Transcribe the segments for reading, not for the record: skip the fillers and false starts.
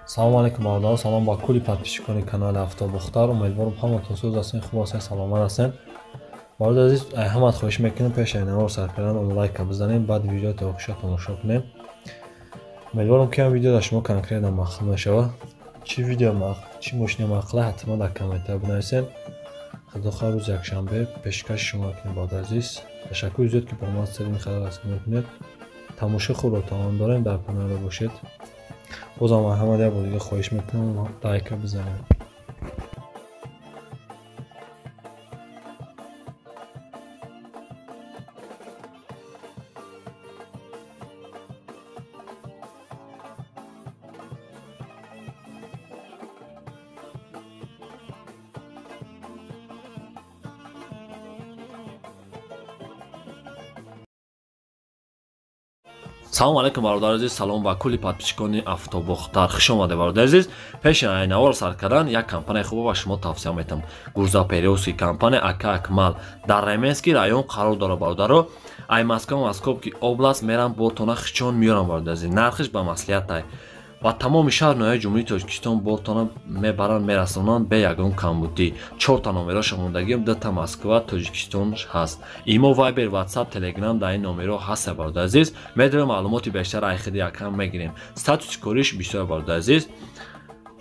Салом алейкум бародарон, салом ба кулли подписчикони канали Автобохтар. Умедворам ҳаматон соз ҳастен, хуб ҳастен, саломат ҳастен. Бародари азиз, ҳамат хоҳиш мекунем пеш аз навор сар кардан он лайка бизанем, баъд видео то охиша тамошо кунем. Умедворам ки ин видео дар шумо конкретно маъқул мешавад. Чӣ видео чӣ мошина маъқула, ҳатман дар комментар бинависен. Худо хоҳ рӯзи якшанбе пешкаши шумо мекунем бародари азиз. Ташаккури зиёд ки бо мо ҳастед, ин қадар дастгирӣ мекунед. Тамошои хубро тамом дорем, дар паноҳ бошед. Бозам ҳама як бор дига хоҳиш мекунам лайка бизанед. Салом алейкум бародари азиз, салом ба кулли подписчикони Автобохтар. Хуш омадед бародари азиз. Пеш аз навор сар кардан як компанияи хуб ба шумо тавсия метам. Грузоперевозки компания АК Акмал дар Ременский район қарор дорад бародаро. Ай Москва, Московский область мерам бортона хичон меорам бародари азиз. Нархиш ба маслиҳат ва тамоми шаҳр ноҳияи Ҷумҳурии Тоҷикистон бортона мебаранд, мерасонанд бе ягон камбудӣ. 4та номероша мондагиам, 2та Москва, Тоҷикистон ҳаст. Имо, Вайбер, Ватсап, Телеграм дар ин номеро ҳаст бародари азиз. Медонем маълумоти бештар айхиди якам мегирем. Статуси кориш бисёр бародари азиз.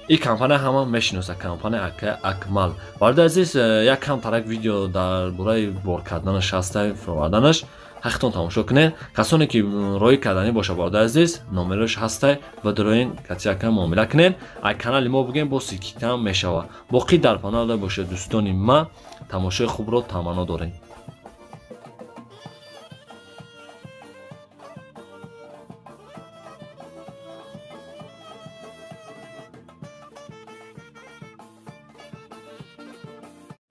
Ин компания ҳама мешиноса, компания АК Акмал. Бародари азиз, як кам тарак видео дар бораи бор карданаш ҳаста, фуроварданаш. Ҳақтон тамошо кунед. Касоне ки роҳӣ карданӣ боша бародари азиз, номерош ҳастай ва дароин катиака муомила кунед. Ай канали мо бигем бо сикитам мешава. Боқӣ дар паноҳ бошед дӯстони ма, тамошои хубро таманно дорем.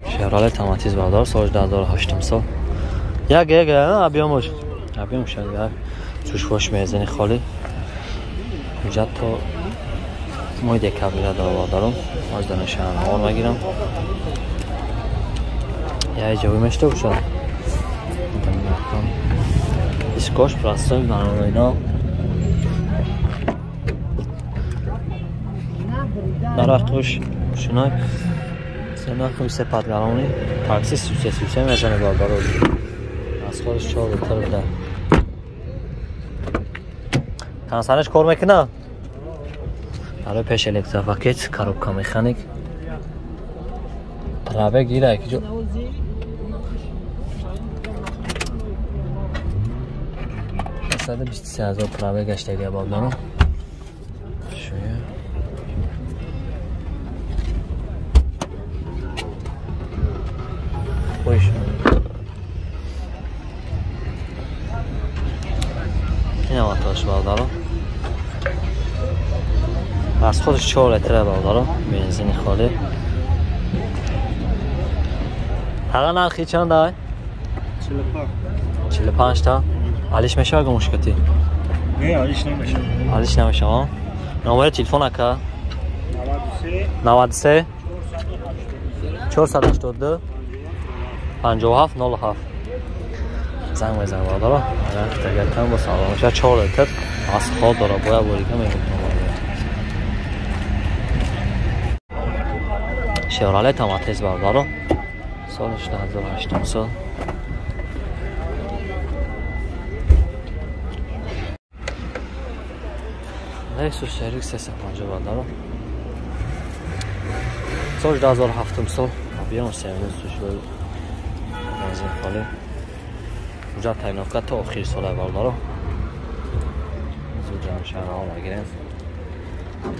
Шевроле Таматиз бародар, соли 2008 сол. Як як абиёмош. Абиёмош як. Чушвош мезани холи. Ҳуҷҷат то моҳи декабр дора бародарон. Аз данашан ор мегирам. Я ҷавӣ мешта бошад. Искош простой барои дар вақтош шиной сена хуй се падгарони такси 33 мезане бародарон. Аз ходиш 4 литр буда. Кансанаш кор мекуна? Барои пеш электропакет, коробка механик. Праве гира ки ҷо. 123 ҳазор праве гаштагия бародарон. Шуя. Қош. Ин бародаро. Аз худаш 4 литр бародаро, бензини холӣ. Ҳага нархи чанд ай? 45. 45 та. Алиш мешава гумушкати? Не, алиш намешава. Алиш намешава. Номери телефон ака? 93 93 482 57 07. Занг мезанам бародаро. Агар тагартан бо салом шава 4 литр аз ход дора, бояд борика мегиртам. Шевроле Таматез бародаро. Соли 2008 сол. Lexus RX 350 бародаро. Соли 2007 сол. Объем 7 бензин холӣ. Ҳуҷҷат тайиновка то охири сола бародаро. Зуд ҷамшанаҳо мегирем.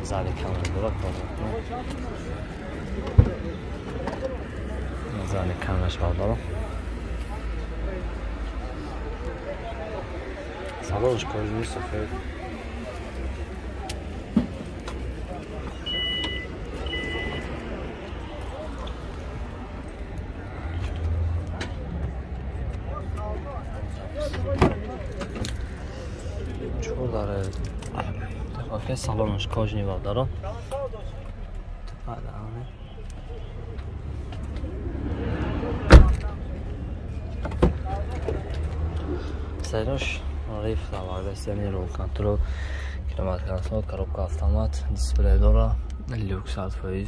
Зали камера дорад бародаро. Зали камераш бародаро. Салонаш кожаный сафед. Салонаш кожаный бародаро. Серош риф лаварда сени рол контрол Климат-контроль, коробка автомат, дисплей дора, люкс 100%.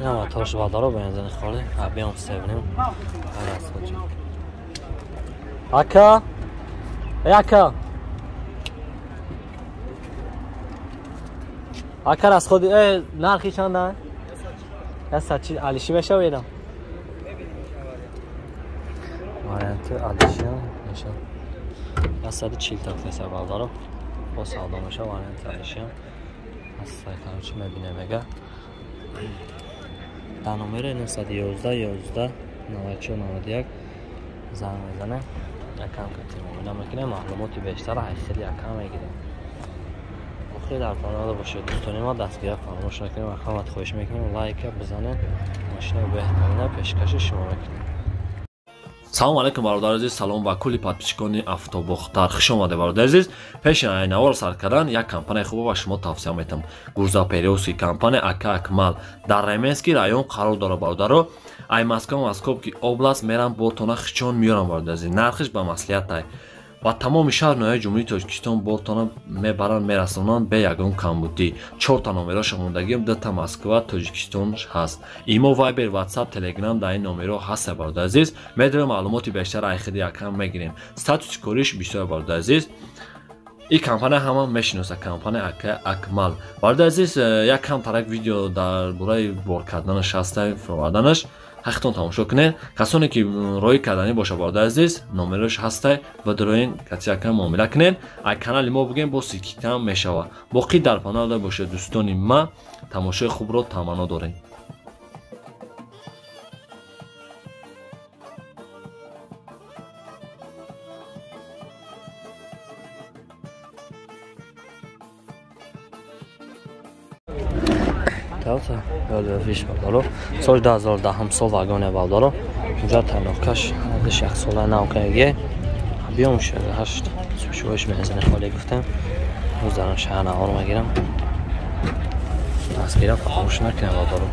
Моторш вадаро бензини холи, объем 7.5. Ака! Ака! Ака расходи, нархи чанда? 140 алиши мешава ина? Варианти алиши мешава. 140 та феса вадаро. Бо савдо мешава варианти алиши. Аз сайтам чи мебинем мега. Дар номери 911 11 94 91 занг мезанем, якам кати муомила мекунем, маълумоти бештар аз хели якам мегирем. Охир дар канал бошед дӯстони ма, дастгирӣ фаромӯш накунем ва ҳамат хоҳиш мекунем лайка бизанед, машинаи беҳтарина пешкаши шумо мекунем. Салом алейкум бародари азиз, салом ба кулли подписчикони Автобохтар. Хуш омадед бародари азиз. Пеши навор сар кардан як компанияи хуб ба шумо тавсия метам. Грузоперевозки компания Ака Акмал дар Ременский район қарор дорад бародаро. Ай Москва, Московский область мерам бортона хичон меорам бародари азиз. Нархиш ба маслиҳат ай. Ба тамоми шаҳр ноҳияи Ҷумҳурии Тоҷикистон бортона мебаранд, мерасонанд бе ягон камбудӣ. 4 та номероша мондагиам, 2 та Москва, Тоҷикистон ҳаст. Имо, Вайбер, Ватсап, Телеграм дар ин номеро ҳаст бародари азиз. Медонем маълумоти бештар ай хиди якам мегирем. Статуси кориш бисёр бародари азиз. Ин компания ҳама мешиноса, компания Ака Акмал. Бародари азиз, як кам тарак видео дар бораи бор карданаш ҳаст, фуроварданаш. Ҳақтон тамошо кунед. Касоне ки роҳӣ карданӣ боша бародари азиз, номерош ҳастай ва дароин кати якам муомила кунед. Ай канали мо бигем бо сикитам мешава. Боқӣ дар паноҳ бошед дӯстони ма, тамошои хубро таманно дорем. Toyota LV бардоро. Соли 2010 сол вагоне бардоро. Унҷа тарнокаш диш як сола навкаге. Биём шуда 8 сушуш бензини холӣ гуфтем. Рӯз дар шаҳр навор мегирам. Дастгирам фаромӯш накунем бардоро.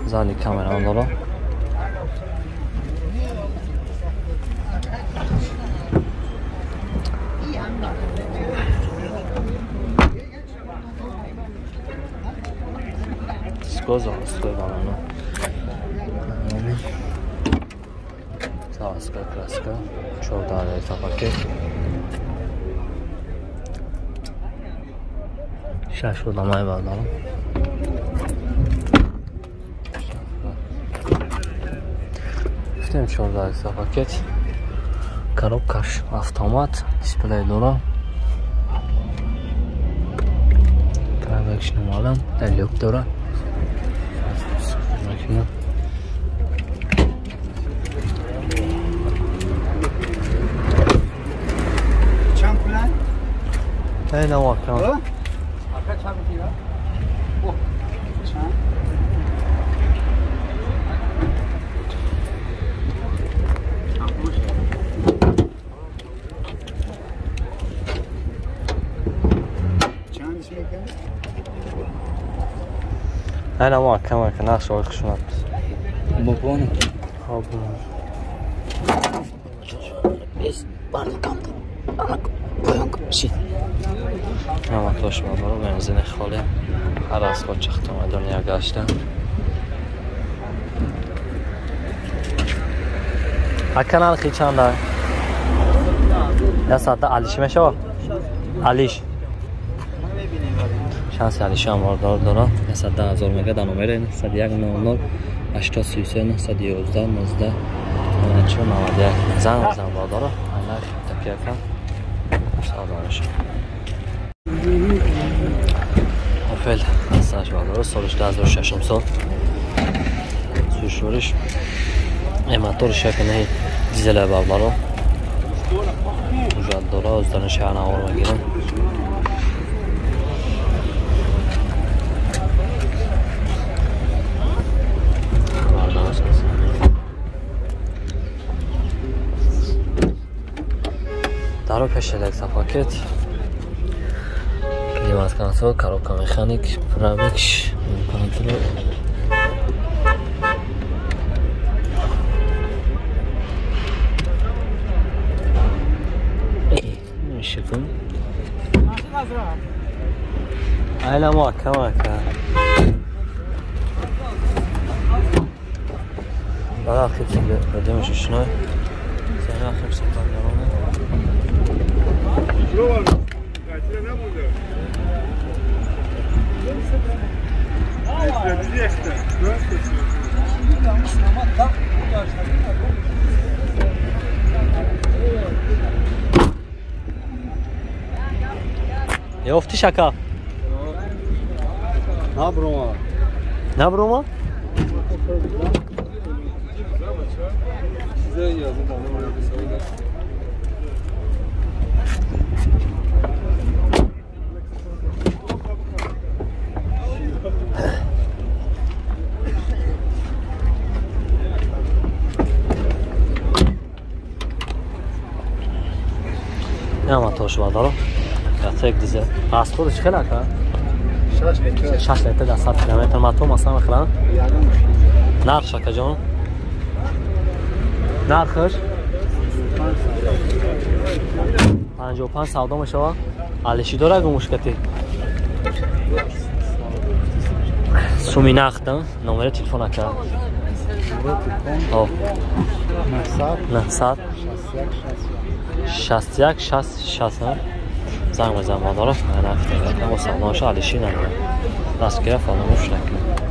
Зани камера дора. Заводской балона. Заводская краска. 14 литр пакет. 6 одамай балона. Гуфтем 14 литр пакет. Коробкаш автомат, дисплей дора. Правекш номалам, люк дора. Машина. Чанд пулан? Не, вакам. Ака чанд пула? О, чанд? Чанд мекунад? Не, вакам, вакам, нақш ой хушмат. Бобон. Хоб. Бес бардакам. Ана поён шид. Ама тош бабаро бензини холӣ. Ҳар аз худ чахтам дунё гашта. Ака нархи чанда? Я саата алиш мешава? Алиш. Шанси алиши ҳам бардор дора. 110 000 мега дар номери 901 00 833 911 19 94 91 занг бизан бардора. Нархи такиякам савдо мешава. Опел ҳасташ бародаро, солиш 2006 сол. Сӯшвориш моторш якнаи дизела бародаро. Ҳуҷҷат дора, оздан шаҳр навор мегирам. Даро пеш электропакет, климат контрол, коробка механик, пробег, контрол. Шикун. Айла мака мака. Бара хипси بدمش شنو؟ سنا خمسة طنجرونه. ёфти шака? Наброма. Наброма? Мотор бардоро. Як дизел. Расходаш хеле ака? 6 литр дар 100 километр мотор масалан мехӯранд? Нархш акаҷон? Нархш? 55 савдо мешавад? Алиши дора гумушкати? Суми нақд, номери телефон ака? 900 61 60 занг мезанам бародаро. Савдоша алиши надорад. Даст гирифт, фаромӯш накунед.